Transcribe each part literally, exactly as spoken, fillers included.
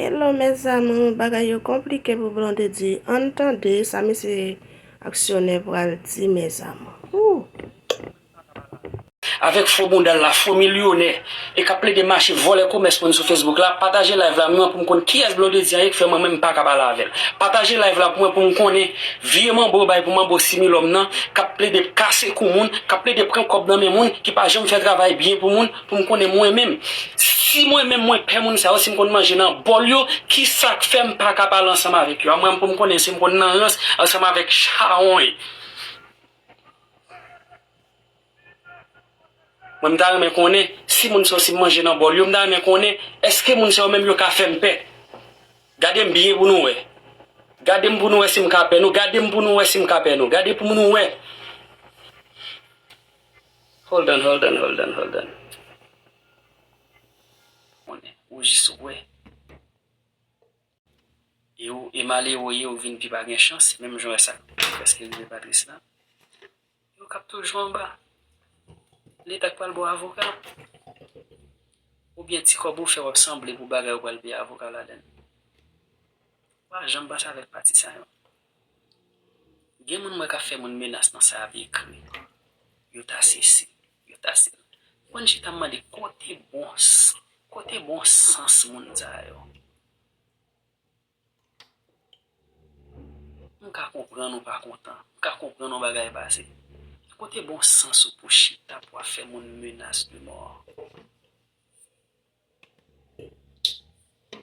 Hello mes amours, bagay yo konplike pou Blondedy. Ann tande sa mesye aksyonè pral di mes amours. Ooh. Avèk fo bounda l la, fo milyonè, e k ap plede mache vòlè komès moun sou Facebook la, pataje live la mwen pou m konn kiyès Blondedy a ye k fè mwen menm m pa ka pale avè l. Pataje live la pou mwen pou m konnen vye manbo bay pou manbo similòm nan, k ap plede kase kou moun, k ap plede pran kòb nan men moun, ki pa janm fè travay byen pou moun, pou m konnen mwen menm. Si mwen menm mwen pè moun sa yo, si m konn manje nan bòl yo, kisa k fè m pa ka pale ansanm avèk yo? A mwen pou m konnen si m konn nan rans ansanm avèk chawony. Mwen m ta renmen konnen si moun sa yo si m manje nan bòl yo, m ta renmen konnen èske moun sa yo menm yo ka fè m pè. Gade m byen pou nou wè. Gade m pou nou wè si m ka pè nou. Gade m pou nou wè si m ka pè nou. Gade pou nou wè. Hold on, hold on, hold on, hold on. Konnen, ou jis wè. E ou, e malere w ye, ou vin pi pa gen chans, menm jan w wè sa k prèske rive Patrice la. Yo k ap toujou anba. Leta k pral ba w avoka. Oubyen ti kòb ou fè w ap sanble pou bagay ou pral peye avoka ladann. Pa janm panse avèk pati sa yo. Gen moun mwen k ap fè moun menas nan sa y ap ekri. Yo ta sesi, yo ta sel. Mwen chita m mande kote bon s, kote bon sans moun sa yo. M ka konprann ou pa kontan. M ka konprann yon bagay pase. Kote bon sans ou pou chita pou ap fè moun menas de mò?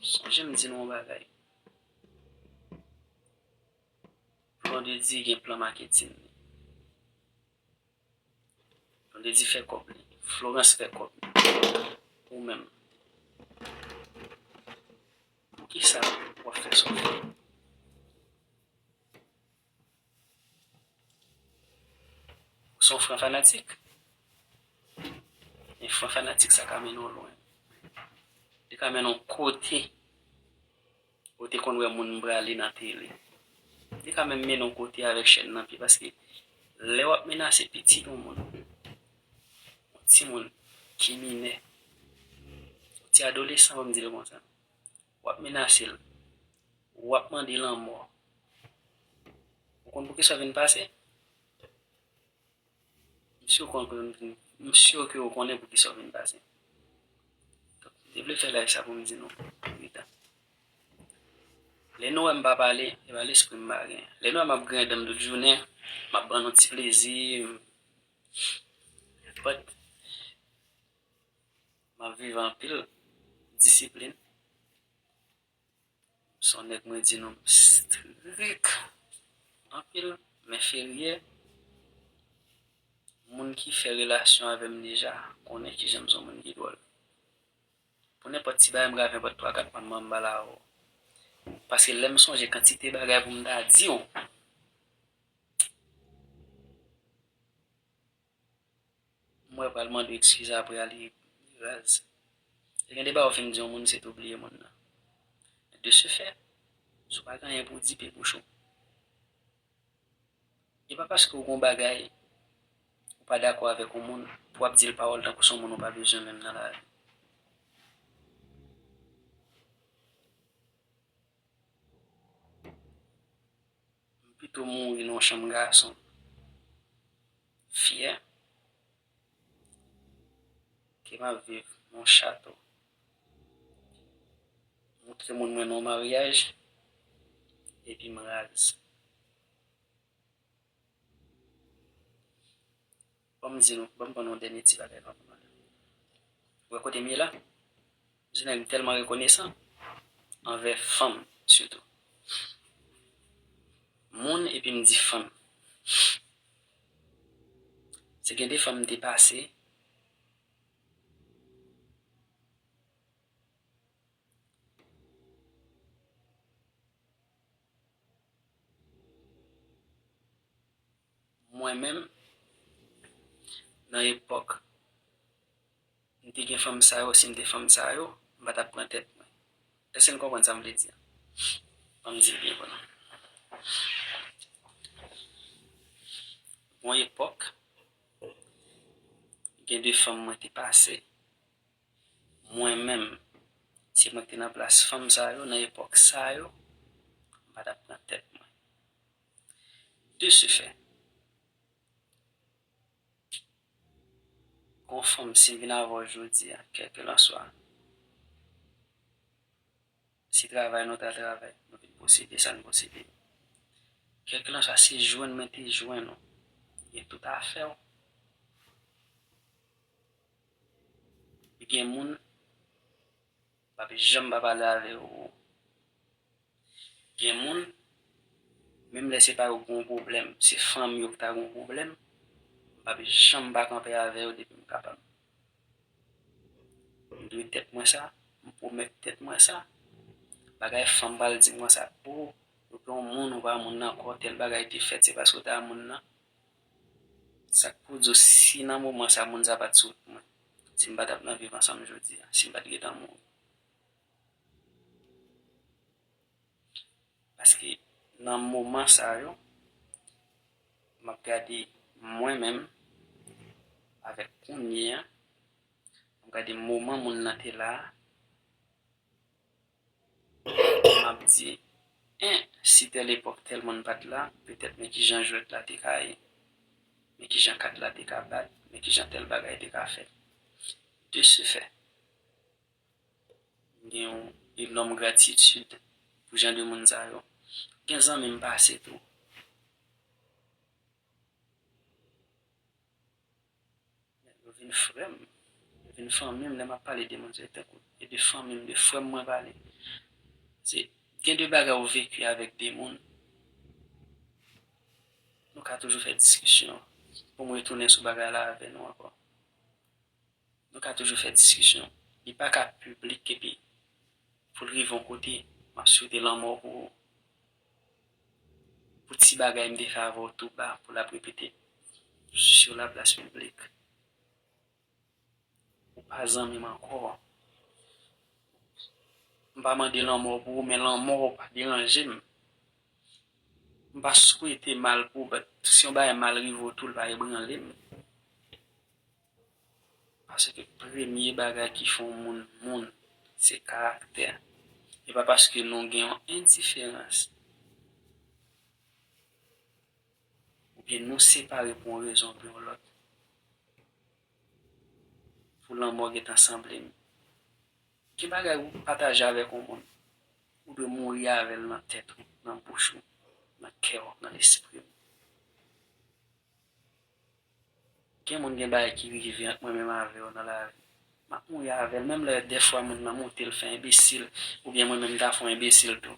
Sonje m di nou yon bagay. Blondedy gen plan maketin li. Blondedy fè kòb li. Florence fè kòb li. Ou menm. Poukisa w ap fè sa w fè? Ou se yon fran fanatik. Men fran fanatik sa ka mennen w lwen. Li ka mennen w kote ou te konn wè moun prale nan tele. Li ka menm mennen w kote avèk chèn nan pye paske lè w ap menase pitit yon moun, yon timoun ki minè, yon ti adolesan, ban m di l konsa, w ap menase l, w ap mande lanmò. Ou konn poukisa w vin pase? M si w konn, m si ke w konnen poukisa w vin pase. Donk, m te vle fè live sa pou m di nou, Rita. Lè nou wè m pa pale, e pa lespri m pa gen. Lè nou wè m ap griyen dan m tout jounen, m ap ban nou ti plezi. But, m ap viv anpil disiplin. Se yon nèg mwen di nou m strik anpil, men ferye, moun ki fè relasyon avè m deja konnen kijan m se yon moun ki dwòl. Pou nenpòt ti bagay m ka fè, nenpòt twa kat pa m anba lawo. Paske lè m sonje kantite bagay pou m ta di w, m wè pral mande w eskiz apre a li raz. E gen de bagay ou fin di yon moun se tou bliye moun nan. De ce fait, si w pa gen anyen pou w di, pe bouch ou. E pa paske w gen yon bagay ou pa dakò avèk yon moun pou w ap di l pawòl tankou se yon moun ou pa bezwen menm nan lavi. M pito mouri nan yon chanm gason fyè ke m ap viv nan yon chato. Moutre moun mwen nan yon maryaj epi m raz. Ban m di nou, ban m ban nou yon dènye ti bagay pa m. Ou wè kote m ye la? M se nèg m tèlman rekonesan anvè fanm sitou. Moun epi m di fanm. Se gen de fanm m te pase. Mwen menm, nan epòk m te gen fanm sa yo, si m te fanm sa yo, m pa t ap pran tèt mwen. Èske n konprann sa m vle di a? Ban m di l byen pou nou. Gon epòk, gen de fanm mwen te pase, mwen menm, Si mwen ki te nan plas fanm sa yo, nan epòk sa yo, m pa t ap pran tèt mwen. De ce fait, gon fanm, si m vin avè w jodi a, kèlkelanswa, si travay nou ta travay, nou vin posede sa n posede. Kèlkelanswa si jwenn mwen te jwenn ou, gen tout afè w. Gen moun, m p ap janm pa pale avè w. Gen moun, menm lè se pa yo ki gon pwoblèm, se fanmi yo ki ta gon pwoblèm, m p ap janm pa kanpe avè yo depi m kapab. M dwe tèt mwen sa, m pwomèt tèt mwen sa. Bagay fanm pral di m konsa, o, ou gen yon moun, ou pa moun nan ankò, tèl bagay te fèt, se paske w ta moun nan. Sa k pou di w, si nan moman sa, moun sa pa t sou wout mwen, si m pa t ap nan viv ansanm jodi a, si m pa t gentan mouri. Paske nan moman sa yo, m ap gade mwen menm avèk kounye a, m ap gade moman moun nan te la a, m ap di, en, si tèl epòk tèl moun pa t la, petèt men kijan jwèt la te ka ye, men kijan kat la te ka bat, men kijan tèl bagay te ka fèt. De ce fait, m gen yon enòm gratitid pou jan de moun sa yo. Gen zanmi m pase tou. Yo vin frè m, yo vin fanmi m. Lè m ap pale de moun, se tankou e de fanmi m, de frè m mwen pale. Se gen de bagay ou veki avèk de moun. Nou ka toujou fè diskisyon. Pou m retounen sou bagay la avè nou ankò. Nou ka toujou fè diskisyon. Li pa ka piblik epi pou l rive yon kote, m ap swete lanmò pou ou. Pou ti bagay m te fè avè w tou ba, pou l ap repete sur la place publique. Ou pa zanmi m ankò. M pa mande lanmò pou ou, men lanmò w pa deranje m. M pa swete mal pou ou, but si yon bagay mal rive w tou, l pa ebranle m. Paske premye bagay ki fè yon moun moun, se karaktè. E pa paske nou gen yon endiferans, oubyen nou separe pou yon rezon oubyen yon lòt, pou lanmò gentan sanble n. Gen bagay ou pataje avèk yon moun, ou dwe mouri avè l nan tèt ou, nan bouch ou, nan kè w, nan lespri w. Gen moun, gen bagay ki rive ant mwen menm avè w nan lavi. M ap mouri avè l, menm lè dèfwa moun nan moute, l fè enbesil, oubyen mwen menm m ta fè yon enbesil tou.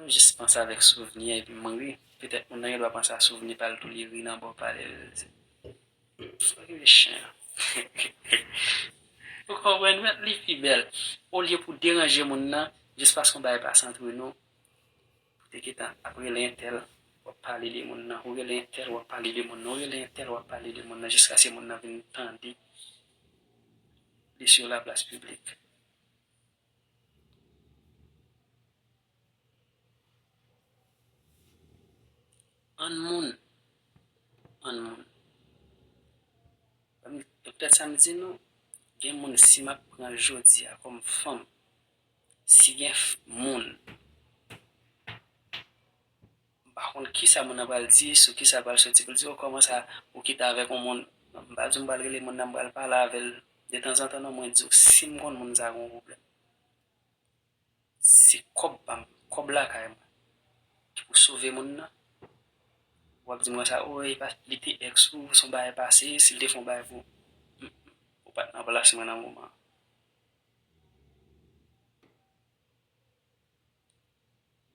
M jis panse avèk souvni an epi m ri. Petèt moun nan gen dwa panse a souvni pa l tou, li ri nan bò pa l. Fòk li chen. Ou konprann, mèt li pi bèl. Olye pou deranje moun nan, jis paske yon bagay pase antre nou, ou te gentan ap rele entèl, w ap pale de moun nan, ou rele entèl, w ap pale de moun nan, ou rele entèl, w ap pale de moun nan, jiskaske moun nan vin tande li sur la place publique. Ann moun, ann moun. E poutèt sa m di nou, gen moun, si m ap pran jodi a kòm fanm, si gen f- moun, m pa konn kisa moun nan pral di, sou kisa l pral soti pou l di, o, kòman sa, ou kite avèk yon moun, m pa di m pral rele moun nan, m pral pale avè l detanzantan, non, mwen di w, si m konn moun sa gen yon pwoblèm, se kòb pa m, kòb lakay mwen, ki pou sove moun nan. W ap di m konsa, o, e pa, li te èks ou, se yon bagay pase, si l te fè yon bagay pou ou, m, m, ou pa t nan plas mwen nan moman an.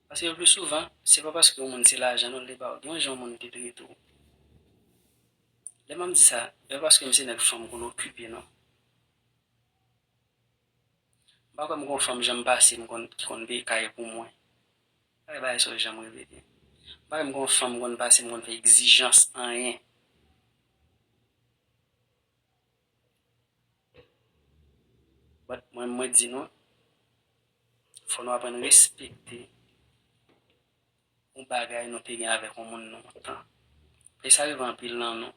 Paske le pli souvan, se pa paske yon moun se lajan non li ba w, gen yon jan yon moun te trete w. Lè m ap di sa, e pa paske m se nèg fanm konn okipe non. M pa kwè m gon fanm janm pase m konn, ki konn peye kay pou mwen. Bagay bagay sa yo janm repete. M pa kwè m gon fanm konn pase m konn fè egzijans anyen. But mwen, mwen di nou, fò nou aprann respekte yon bagay nou te gen avèk yon moun lontan. E sa rive anpil nan nou.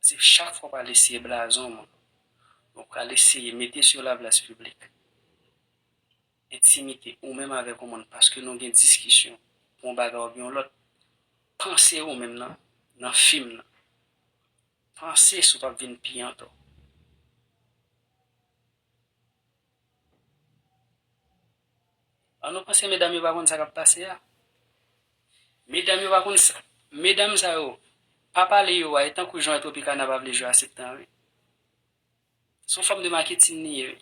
Se chak fwa w pral eseye blaze yon moun, Donk, w pral eseye mete sur la place publique, entimite ou menm avèk yon moun paske nou gen diskisyon pou yon bagay oubyen yon lòt, panse ou menm nan, nan fim nan. Panse si w p ap vin pi antò. An nou panse medam yo pa konn sa k ap pase a? Medam yo pa konn sa. Medam sa yo, pa pale yo a, e tankou jan Tropicana pa vle jwe a Septan wi. Se yon fòm de maketin li ye wi.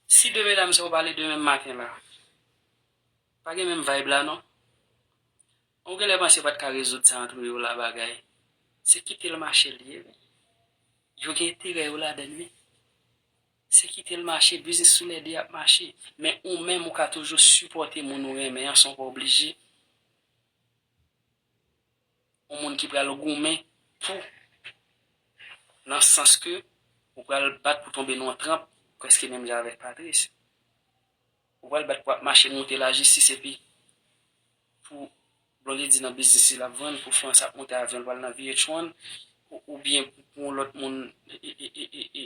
Si de medam sa yo pale demen maten la, pa gen menm vibe la non. Ou genlè panse yo pa t ka rezoud sa antre yo la bagay. Se kite l mache l ye wi. Yo gen enterè yo ladann wi. Se kite l mache, biznis sou lè de ap mache. Men ou menm ou ka toujou sipòte moun ou renmen an san w pa oblije. Yon moun ki pral goumen pou, nan sans ke ou pral bat pou tonbe nan yon tranp prèske menm jan avèk Patrice. Ou pral bat pou ap mache moute lajistis epi pou Blondedy nan biznis li l ap vann, pou Florence ap moute avyon l pral nan V H one, ou, oubyen pou, pou yon lòt moun e, e, e, e, e, e,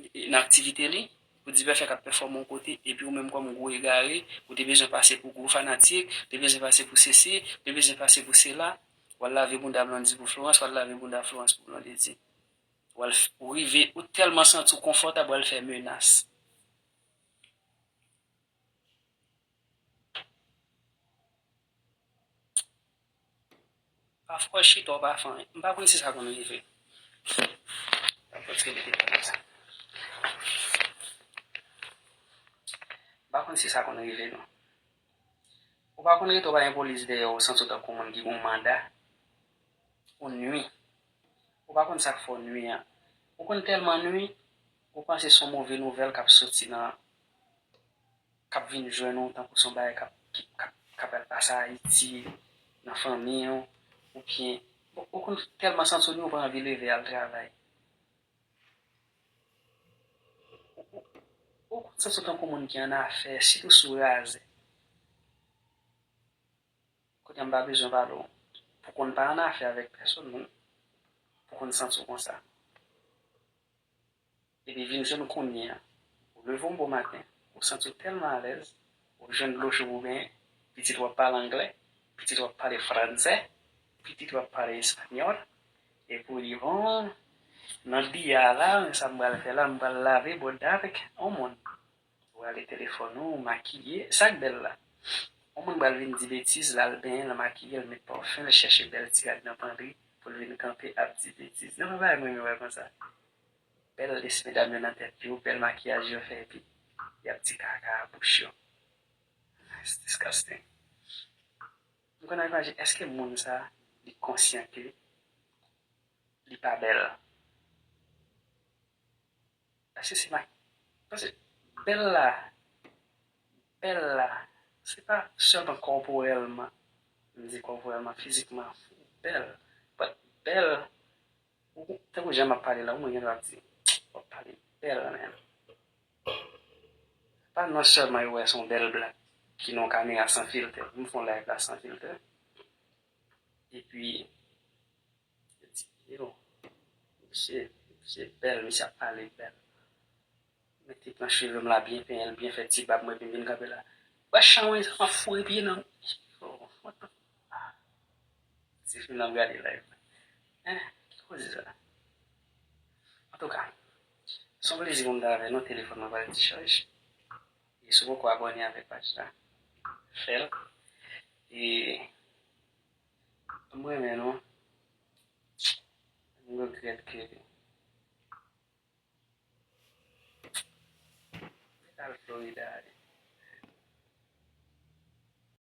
e, nan aktivite li, pou Dipèfèk ap pèfòme yon kote, epi ou menm kòm gwo egare, ou te bezwen pase pou gwo fanatik, te bezwen pase pou sesi, te bezwen pase pou sela, w al lave bounda Blondedy pou Florence, w al lave bounda Florence pou Blondedy. W al f-, ou rive, ou tèlman santi w konfòtab, w al fè menas. Pafwa w chita, w pa fè anyen. M pa konn si sa konn rive. M pa konn si sa konn rive, non. Ou pa konn rete, w pa gen polis dèyè w, ou santi w tankou moun ki gen yon manda. Ou nwi. Ou pa konn sa k fè w nwi an. Ou konn tèlman nwi, ou panse se yon move nouvèl k ap soti nan k ap vin jwenn ou tankou se yon bagay k ap, ki, k ap, k ap pral pase Ayiti, nan fanmi w, oubyen, bon, ou konn tèlman santi w nwi, ou pa anvi leve al travay. Ou, ou, ou konn santi w tankou moun ki annafè, sitou si w razè. Kounye a m pa bezwen pale w. Pou konn pa annafè avèk pèsonn, men pou konn santi w konsa. Epi vin jwenn kounye a, ou leve yon bon maten, ou santi w tèlman alèz, ou jwenn dlo cho pou w benyen, pitit w ap pale anglè, pitit w ap pale fransè, pitit w ap pale espanyòl, epi w di, bon, nan di a la, men sa m pral fè la, m pral lave bòd avèk yon moun. Ou rale telefòn ou, ou makiye, sa k bèl la? Yon moun pral vin di betiz, l al benyen, l makiye, l met pafen, l chèche bèl ti rad nan pandri pou l vin kanpe ap di betiz. Nan bagay mwen renmen wè konsa. Bèl lès medam yo nan tèt yo, bèl makiyaj yo fè, epi y ap di kaka a bouch yo. It's disgusting. M konn ap imajine, èske moun sa, li konsyan ke li pa bèl? Èske se ma-, paske bèl la, bèl la, se pa sèlman kòporèlman, m di kòporèlman, fizikman, bèl, but bèl, ou, tankou jan m ap pale la, ou mwen gen dwa ap di, w ap pale bèl, man. Pa non sèlman yo wè se yon bèl blak ki nan yon kamera san filtè, m fè yon live la san filtè, epi yo di, yo, misye, misye bèl, misye ap pale bèl. Mwen te pran cheve m la byen penyen l, byen fè ti bab mwen, epi m vin kanpe la. Wè chan mwen, sa m ap foure pye nan. Oh, what the, ti fim nan m gade live la. Hein? Ki koze sa? Antouka, se yon plezi pou m ta avè nou, telefòn mwen pral dichaj. E si w poko abòne avèk paj la, fè l. E m renmen nou. M regrèt ke m t al Florida ale.